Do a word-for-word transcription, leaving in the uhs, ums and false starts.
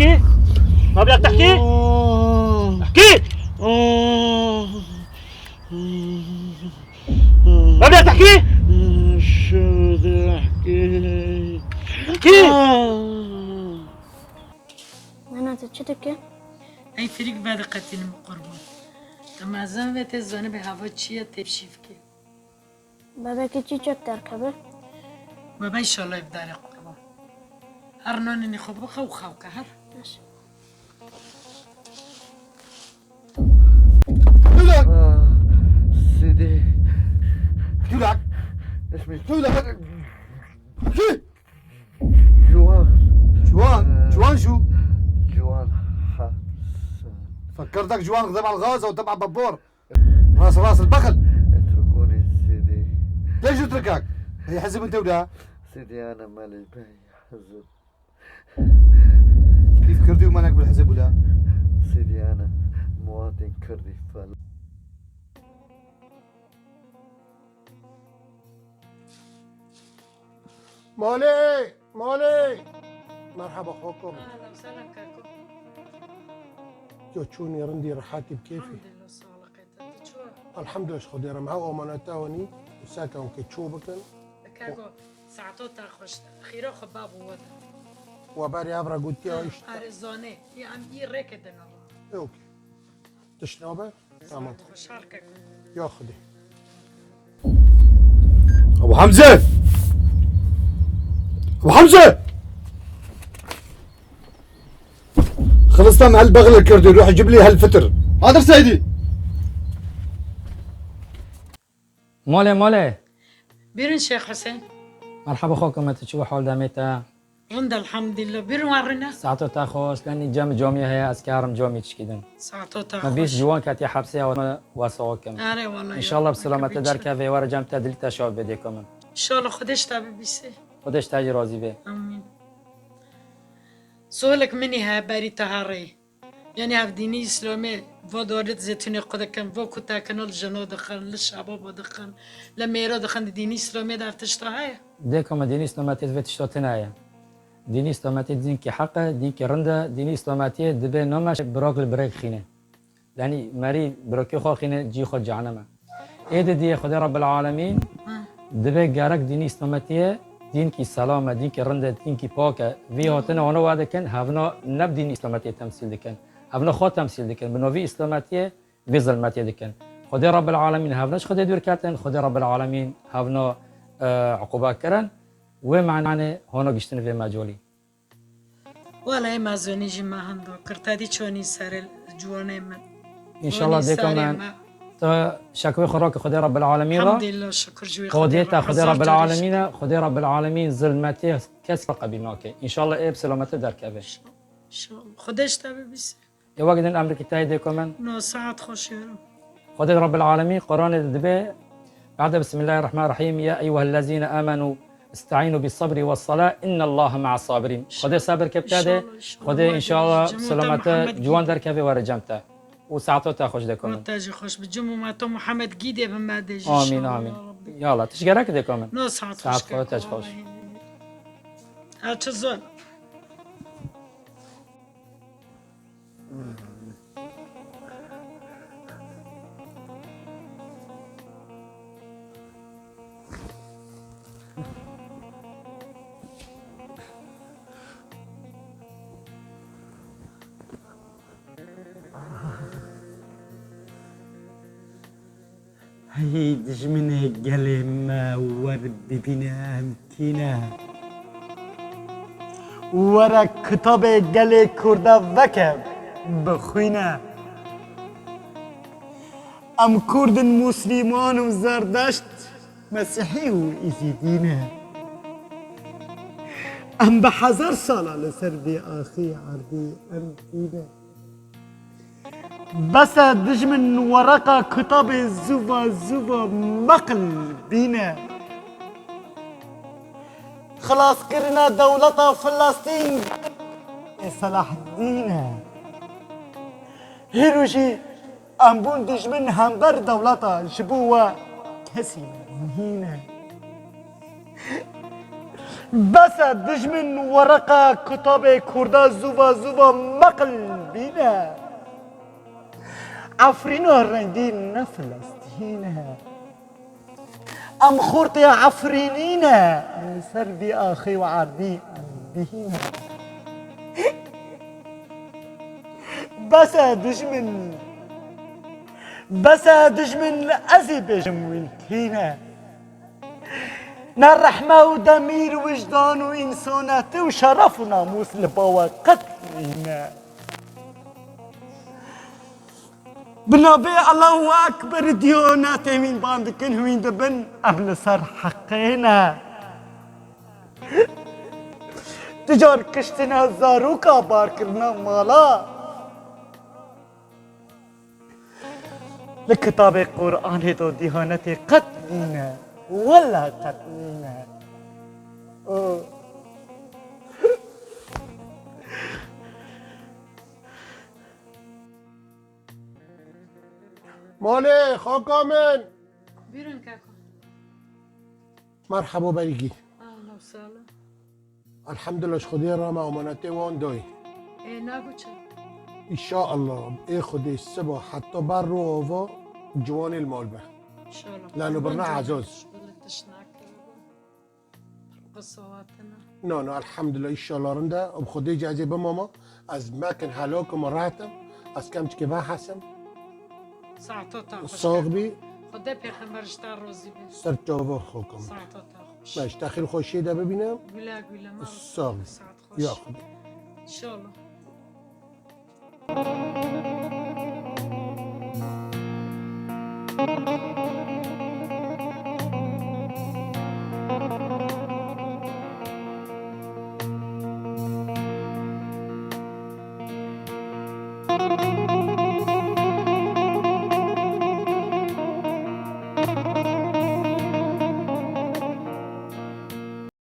تحكي؟ ما بدك تحكي؟ احكي! ما بدك تحكي؟ شو بدي احكي؟ احكي! Nana, tu çi dike? Ey firîk vediqetînim qurban. Tu mezin ve tê zanibê heva çi ye têpşî bikî. Bebekî çîçek derkeve. Bebe înşallah ev darê qurban. Her nanê xwe bixe û xew ke her. Baş. Tülak! Ah, Sidi. Tülak! Ismi Tülak! Juan. Juan. Juan شو؟ جوان حسن. فكرتك جوان تبع الغازة وتبع بابور. راس، راس البخل. اتركوني سيدي. ليش اتركك؟ هي حزب انت ولا؟ سيدي، أنا مالي بأي حزب. كيف كردي ومالك بالحزب ولا؟ سيدي، أنا مواطن كردي، فلا. Malê, malê. Merhaba xokom. Ahlan, selam kako. Yo, çûnî rindî, rehatî bi kêfî. Elhamdülillah, sağlık ete. Tu çû? Elhamdülillah, Xwedê re meha omaneta wenî û seke wan ke çû bikin. Kako, saeto te xweş. Xîra xwe bab û we de. We berê ev re gotiya işte. Are zanê. Ya em î rêke de nava. E, okey. Tişt nabe? Tamam. Xweşhal kako. Ya Xwedê. Ebu Hemze! Ebu Hemze! Xilista me hel bexle kirdî, ruh cibli hel fitir. Hadir Seydî! Malê, malê. Bîrin Şêx Husên. Merhaba xokim, tu çi hal demê te? Rind elhamdülillah. Bîrin wan rine. Saeto te xweş, lenî cem camî heye, ez karim camî çikî din. Saeto te xweş. Me bîst ciwan ketiye hepsê, ew me wesa kim. Are wala. Înşallah bi selamete derkeve, were cem te dilî te şav bê dêko min. Înşallah Xwedê ji te bibîsê. Xwedê ji te jî razî bê. Amîn. Sualek min î heye berî te herê. Yanî ev dînî Îslamê va darit zêtûnê xwe dikin, va kutekina li jina dixin, li şebaba dixin, li mêra dixin, di dînî Îslamê de ev tişta heye? Dêka me dînî Îslametê di vê tişta tune heye. Dînî Îslametê dînkî heq e, dînkî rind e, dînî Îslametiyê dibê name birak li birêk xîne. Yanî merî birokê xwe xîne cî xwe cehennem e. Ê di diyê Xwedê Rabbil Alemîn Ha. Dibe gerek dînî Îslametiyê dînkî selam e, dînkî rind e, dînkî pak e. Vî hatine wana wa dikin, hevna ne bi dînî Îslametiyê temsîl dikin. Hevna xwe temsîl dikin. Bi novî Îslametiyê vî zilmetiyê dikin. Xwedê Rabbil Alemîn hevna ji Xwedê dûr ketin, Xwedê Rabbil Alemîn hevna, e, uquba kirin. Wê mananê hona giştin vê mecolî. Wele ê mezûnî jî me hendo kir. Te dî çonî serê ciwanê min. Înşallah dêka me. Te şekwê xwe rake Xwedê Rabbil Alemîn re. Elhamdülillah, şukur ji wî Xwedê te Xwedê Rabbil Alemîn e. Xwedê Rabbil Alemîn zilmetê kes qebîl nake. Înşallah ê bi selamete derkeve. Înşallah. Xwedê ji te bibîse. Ê wek din emrikî te yê dêko min. No, saet xweş yaro. Xwedê Rabbil Alemîn Quranê de dibe, bade Bismillahirrahmanirrahîm, ya eyyuhellezîne amenu isteînû bis sabri wes salâ, innellahe me'as sabirîn. Xwedê sebir ke bide, Xwedê înşallah selamete ciwan derkeve were cem te. Û saeto te xweş dêko min. Te jî xweş bi cim û meto Muhammed gîdê bi me de jî. Amîn, amîn. Ya Allah, tu ji gerek dêko min. No, saet xweş. Saet xweş, te jî xweş. Her çi zor. Hey dijminê gelê me, wer bibîne em kî ne. Were kitabê gelê Kurda veke, bixwîne. Em Kurd in, Muslîman û Zerdeşt, Mesîhî û Îzîdî ne. Em bi hezar sala li ser vê axê erdê em tîne. Bes e dijmin wereqa kitabê zuva zuva meqil bîne. Xilaskirina dewleta Filistîn ê Selahdîn e. Hêro jî em bûn dijmin hember dewleta, ji bo we kesî mihîn e. Bes e dijmin wereqa kitabê Kurda zûva zûva meqil bîne. Efrîna rengîn ne Filistîn e. Em xortê Efrînî ne. Em li ser vî axê û erdî em bihîne. Bes e dijmin. Bes e dijmin, ez ê bêjim wî tîne. Ne rehme û demîr, wijdan û însanetî û şeref û namûs li ba we qet nîne. Bi navê Allahu Ekber diyanetê wîn ban dikin, hûn dibin, ev li ser heqê ne. Dicar kiştina zaroka, barkirina mala. Li kitabê Qur'anê de dihanetê qet nîne. Wela qet nîne. O. Malê, xaka min. Buyurun keko. Merhaba berî gî. Ahla û sahla. Elhamdulillah, ji Xwedê re me emanetê wan dayî. Ê, nago çi? Înşallah, ê Xwedê siba heta ber ro ava ciwanê li mal be. Înşallah. Lano birna Aman ezaz. Canım, tişt nakiribo. Qisawatine. No, no, elhamdulillah, înşallah rinde. Bi Xwedê cezê bimama. Ez mekin helok im, rehet im. Ez kemçikê vehesim. Saeta te xweş. Sax bî. Xwedê pêxember ji te rozî be. Ser çava xwe kim. Saeta te xweş. Baş, te xêr xweşiyê de bibînim. Güle güle, ma Sax bî. Saet xweş. Ya Xwedê. İnşallah.